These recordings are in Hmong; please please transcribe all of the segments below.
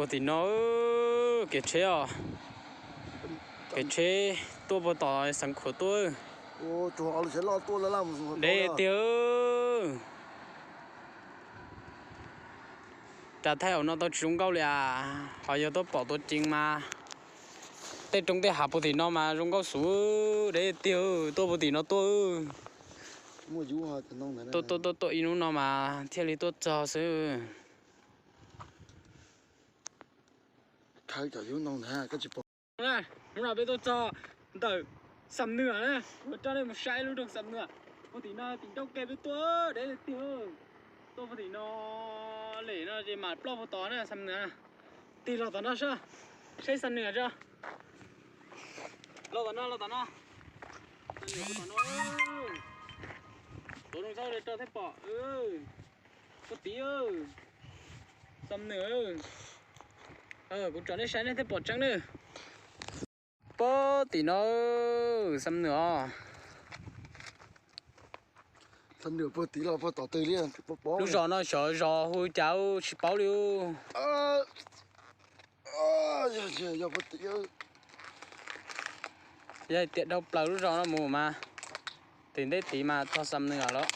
Puag tim no, kev tsheb os, kev tsheb tuaj puag tom Xeev Khuam tuaj. Deb tiag. Cas thaij hauv no tau tsis zoo nkauj li as, ho yog tuaj pom tuaj ceev mas. Tej roob tej hav puag tim no mas zoo nkauj xwb, deb tiag, tuaj puag tim no tuaj. Tuaj tuaj tuaj ib hnub no mas thiaj li tuaj txog xwb. Hnub no peb tuaj txog ntawm Xam Nwm na, kuv rov nej mus saib lub nroog Xam Nwm. Puag tim no tim nrauj ke peb tuaj, deb tiag. Tuaj puag tim no, lem no ces mam ploj puag tod na Xam Nwm. Tig los tom no saib, saib Xam Nwm tso. Los tom no, los tom no. Xam Nwm puag tom no. Tuav zoo saib rau thiaj pom. Puag tid, Xam Nwm. Kuv tsom nej saib nej thiaj pom tseeb na. Puag tim no, Xam Nwm os. Lub zos no xyov zos hu cas tsis paub li. Yog hais tias dhau plaws lub zos no mus mas tim ntej tid mas txog Xam Nwm lawm.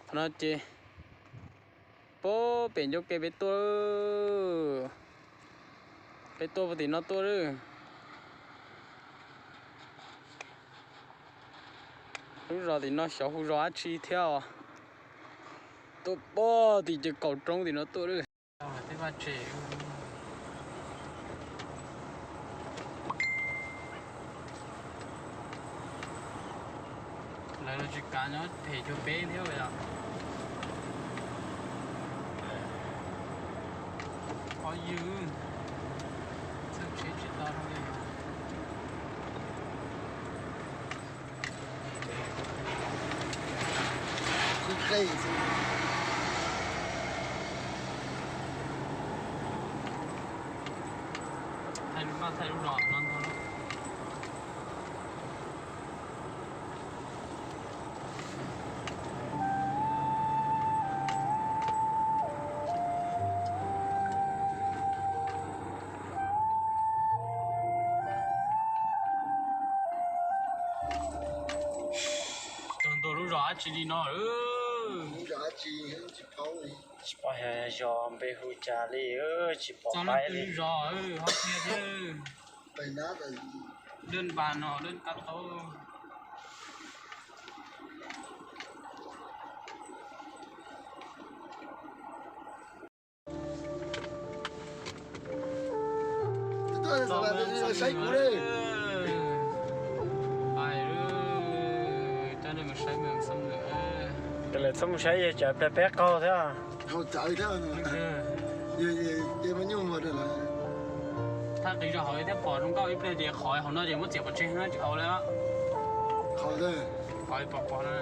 Qhov no ces puag pem ncauj ke peb tuaj, peb tuaj puag tim no tuaj. Lub zos tim no xyov hu zos dab tsi thiab os. Tuaj puag tim ces kaum roob tim no tuaj. Lawv los tsis kav nyob phem cuag peb thiab yom. Qhov ywg, txhawj tsheb tsis tau li. Thaij lub, thaij lub zos no ntag. Txog ntua lub zos dab tsi li no? Tsis pom, yog zos npe hu cas li, tsis pom paib li. Saib kuv li. Lawv txhob mus saib, yog cov peb qaug thiab. Thaj qis zog hauv thiab pom zoo nkauj ib pliag ces qhov hauv no ces muab txiav pov tseg na, tsis hauv li. Qhov pom pom na.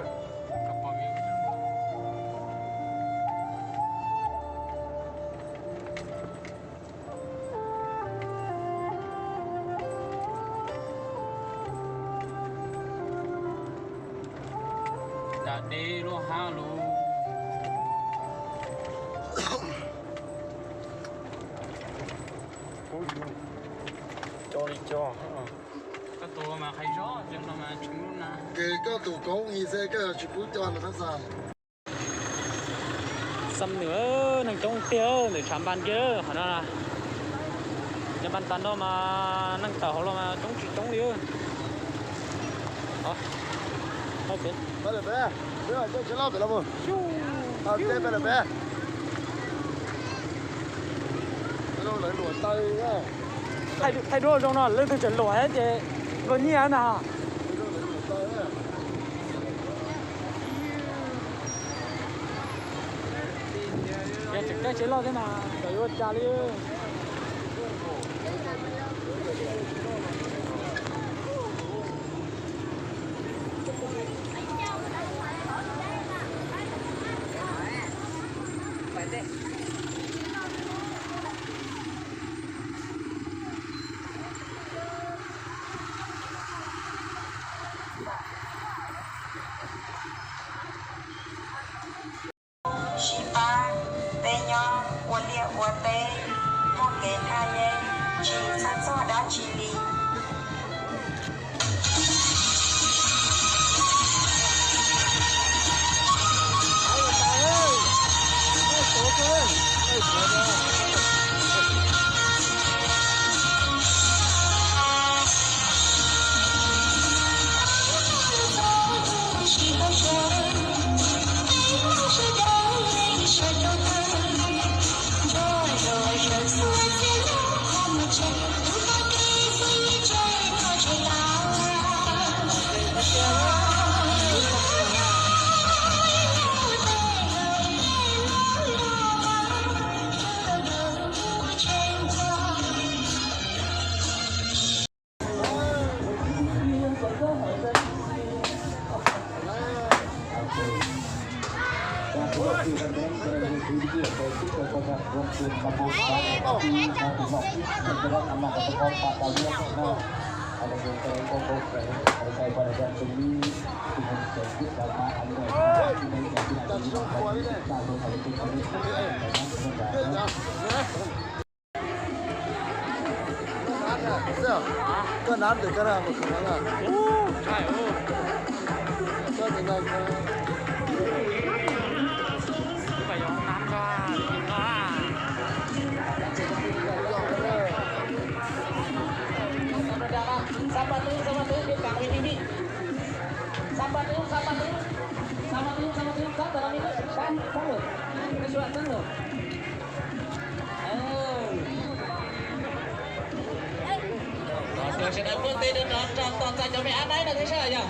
Dab deb luaj hab lauj. Co li co. Koj tus mas qhais zog, no mas tsis muaj na. Ces koj tus koob i xwb, koj tsis pub co no tab xas. Xam Nwm, neeg coob tiag ntawm tshav npas kiag qhov no. Cov npas tas no mas neeg tawm hauv los mas coob tsis coob li. Thaij duab zoo no leej twg tseem luam ces luag nyiaj na. Yog tseem caij tsev loj thiab mas txawm yuav ua cas li. Sib pab, peb nyob Koj nab tes koj na, koj tes na. Sawv daws muab tes rau, rau tom txais cov me ab naib no thiab saib yog.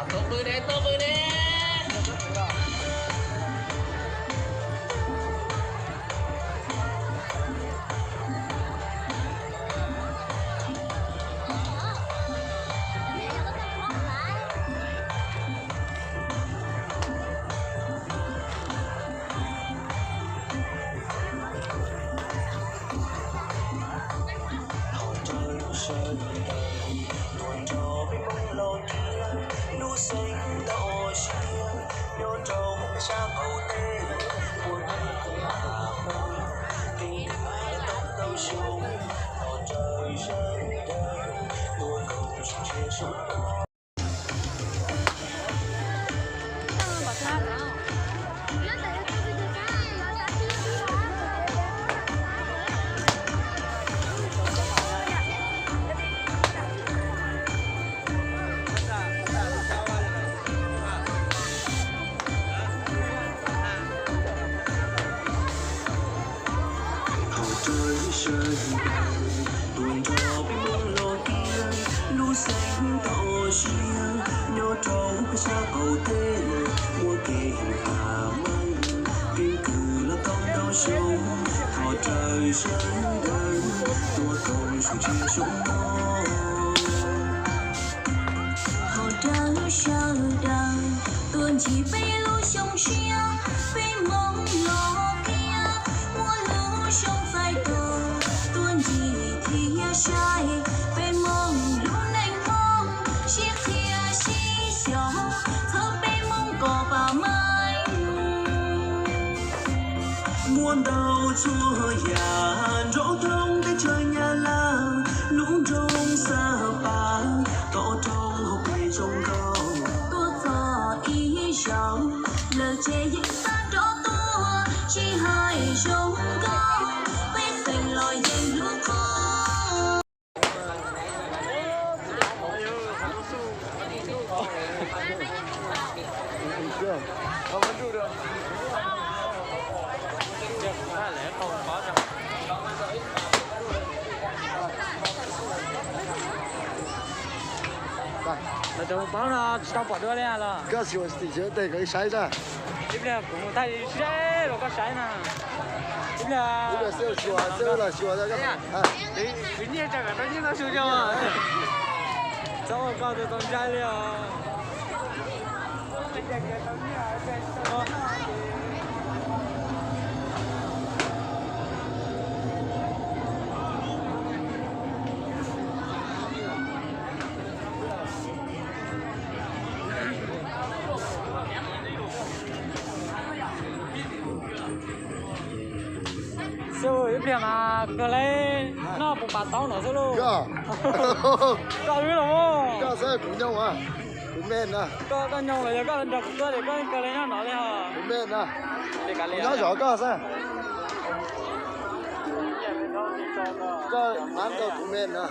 Tuaj pw ne, tuaj pw ne. Hauv rawv sawv daws tuaj nrog peb Hmoob los kiag, lub xeev toj siab nyob rau peb sab qaum teb, muaj kev hav meej, keeb kwm los tau ntau xyoo, thov rawv sawv daws tuaj koom zoo tsiaj zoo mov. Thov rawv sawv daws tuaj ntsib peb lub xyoo tshiab, peb Hmoob los kiag muaj lub xyoo txais tos, tuaj ntsib thiab saib peb Hmoob lub neej Hmoob sib qhia sib xyov, txhawb peb Hmoob kom pab meej. Muaj ntau txhua yam nrov rau teb chaws Nyab Laj, lub nroog Xab Pas, toj roob hauv pes zoo nkauj. Tuaj txog ib zaug, lawv ces yeej tag nrho tuaj, tsis hais zoo nkauj, pej xeem los yeej hlub qhov. Los cov mus paub no tsis tau pom dua li los? Koj xyuas tim sawv daws koj saib na. Ib pliag kuv mus thaij seb los koj saib na. Ib pliag xyuas xwb los xyuas. Kwv nyiaj tsa kom tau nyiaj tau su coj. Txhob ua koj tus tau ntsais li os. Xyov ib pliag mas kawg li, noj puas pas taub no xwb lauj. Koj wb los. Koj xwb kuv nyob a. Kuv me na. Koj, koj nyob los yog koj nrog kuv tuaj ces koj kawg li nyob no li os. Kuv me na. Kuv nyob zov koj xwb. Koj nab rau kuv me na.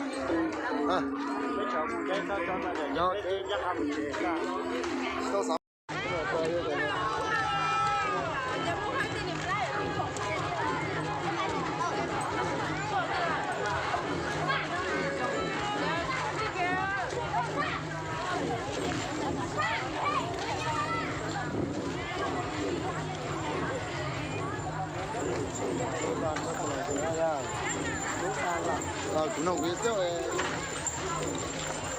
Kuv nug kuv xwb.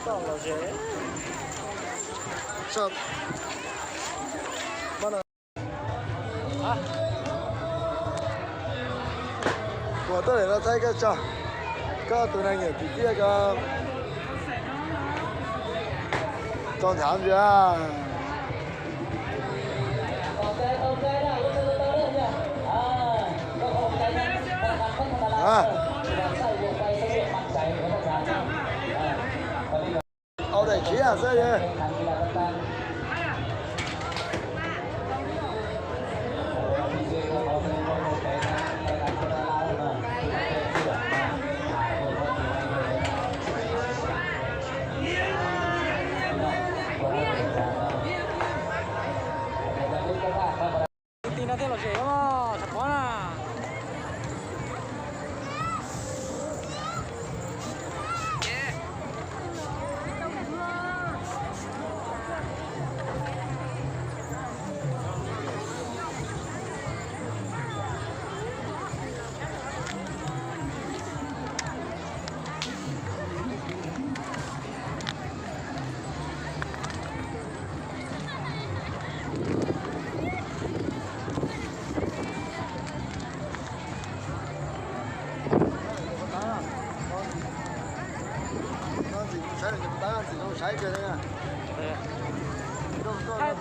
Los ze. Kuv tuaj lawm no thaij koj tso, koj tus neeg nyiam kwv tij ko tso ntshav ntxiv. Au daim tshiab xwb. Ti no thiaj los tsev os, tshav pob na.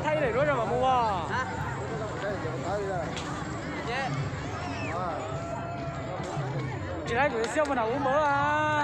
Thaij daim duab zoo mam mus os. Tsis laib kuv xiab mus nram ub npawg.